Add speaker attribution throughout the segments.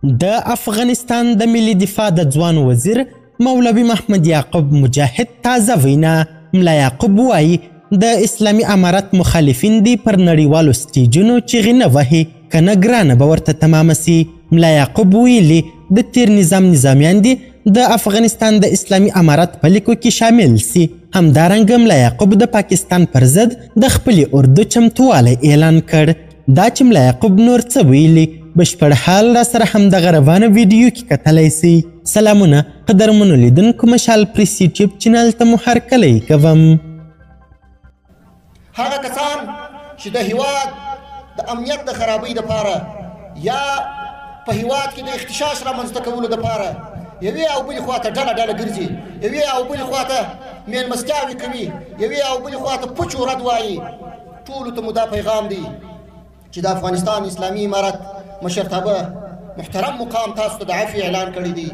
Speaker 1: د افغانستان د ملي دفاع د ځوان وزیر مولوي محمد یعقوب مجاهد تازه وینا. ملا یعقوب وایي د اسلامي امارت مخالفین دي پر نړیوالو سټیجونو چیغې نه وهي، که نه ګرانه به ورته تمامه سي. ملا یعقوب ویلي د تیر نظام نظامیان دي د افغانستان د اسلامي امارت په لیکو کې شامل سي. همدارنګه ملا یعقوب د پاکستان پر ضد د خپلې اردو چمتووالی اعلان کړ. دا چې ملا یعقوب نور څه ویلي بشپړ حال را سره همدغه روانه ویډیو کې کتلی سئ. سلامونه قدرمنو لیدونکو، مشال پریس یوټیوب چینل ته مو هرکلی کوم.
Speaker 2: هغه کسان چې د هیواد د امنیت د خرابۍ دپاره یا په هیواد کې د اختشاش رامنځته کولو دپاره یوې او بلې خواته ډله ډله ګرځي، یوې او بلې خواته میلمستیاوې کوي، یوې او بلې خواته پوچ و رد وایي، ټولو ته مو دا پیغام دی چې د افغانستان اسلامي امارت مشرتابه محترم مقام تاسو ته د عفوې اعلان کړی دی.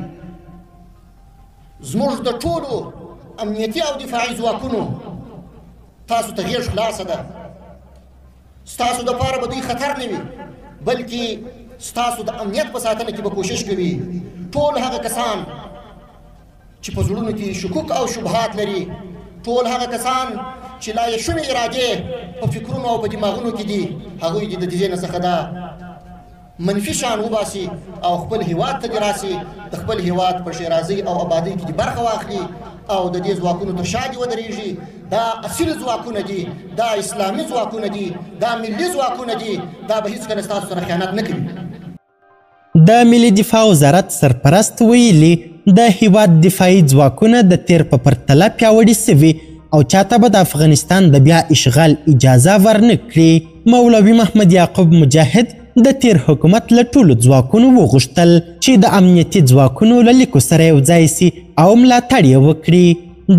Speaker 2: زموږ د ټولو امنیتي او دفاعي ځواکونو تاسو ته غېږ خلاصه ده. ستاسو دپاره به دوی خطر نه وي، بلکې ستاسو د امنیت په ساتنه کې به کوشش کوي. ټول هغه کسان چې په زړونو کې شکوک او شبهات لري، ټول هغه کسان چې لا یې شومې ارادې په فکرونو او په دماغونو کې دي، هغوی دې د دې ځای څخه دا منفي شان وباسي او خپل هیواد ته دې راسي، د خپل هیواد په ښېرازۍ او ابادۍ کې دې برخه واخلي او د دې ځواکونو تر شا دې ودرېږي. دا اصیل ځواکونه دي، دا اسلامي ځواکونه دي، دا ملي ځواکونه دي، دا به هیڅکله ستاسو سره خیانت نه کوي.
Speaker 1: د ملي دفاع وزارت سرپرست ویلي د هیواد دفاعي ځواکونه د تیر په پرتله پیاوړي سوي او چاته به د افغانستان د بیا اشغال اجازه ورنه کړي. مولوي محمد یعقوب مجاهد د تیر حکومت له ټولو ځواکونو وغوښتل چې د امنیتي ځواکونو له لیکو سره یو ځای سي او ملاتړ یې وکړي.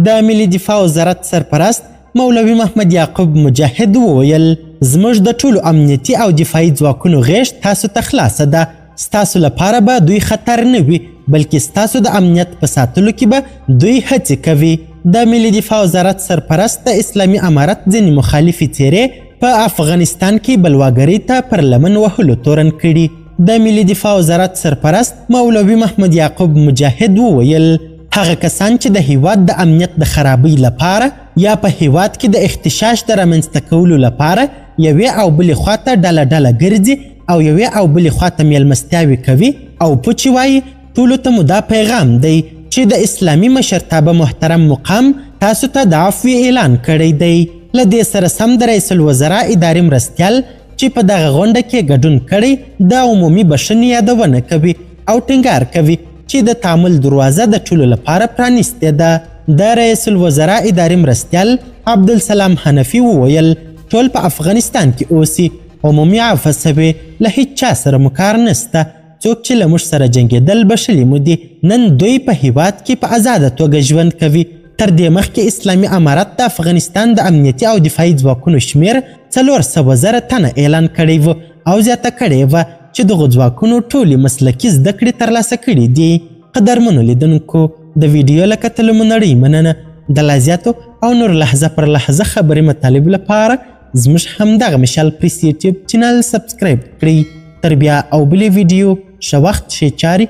Speaker 1: د ملي دفاع وزارت سرپرست مولوي محمد یعقوب مجاهد وویل زموږ د ټولو امنیتي او دفاعي ځواکونو غېږ تاسو ته خلاصه ده، ستاسو لپاره به دوی خطر نه وي، بلکې ستاسو د امنیت په ساتلو کې به دوی هڅې کوي. د ملي دفاع وزارت سرپرست د اسلامي امارت ځینې مخالفې څېرې په افغانستان کې بلواګرۍ ته پر لمن وهلو تورن کړي. د ملي دفاع وزارت سرپرست مولوي محمد یعقوب مجاهد وویل هغه کسان چې د هیواد د امنیت د خرابۍ لپاره یا په هیواد کې د اختشاش د رامنځته کولو لپاره یوې او بلې خواته ډله ډله ګرځي او یوې او بلې خواته میلمستیاوې کوي او پوچې وایي، ټولو ته مو دا پیغام دی چې د اسلامي مشرتابه محترم مقام تاسو ته د عفوې اعلان کړی دی. له دې سره سم د رئیس الوزرا اداري مرستیال چې په دغه غونډه کې ګډون کړی د عمومي بښنې یادونه کوي او ټینګار کوي چې د تعامل دروازه د ټولو لپاره پرانیستې ده. د رئیس الوزرا اداري مرستیال عبدالسلام حنفي وویل ټول په افغانستان کې اوسي، عمومي عفوه سوې، له هیچا سره مو کار نسته، څوک چې له موږ سره جنګېدل بښلي مو دي، نن دوی په هیواد کې په ازاده توګه ژوند کوي. تر دې مخکې اسلامي امارت د افغانستان د امنیتي او دفاعي ځواکونو شمېر 400,000 تنه اعلان کړی و او زیاته کړې وه چې دغو ځواکونو ټولې مسلکي زده کړې ترلاسه کړې دي. قدرمنو لیدونکو، د ویډیو له کتلو مو نړۍ مننه. د لا زیاتو او نور لحظه پر لحظه خبري مطالبو لپاره زموږ همدغه مشال پریس یوټیوب چینل سبسکرایب کړئ. تر بیا او بلې ویډیو، ښه وخت، ښې چارې،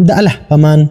Speaker 1: د الله په امان.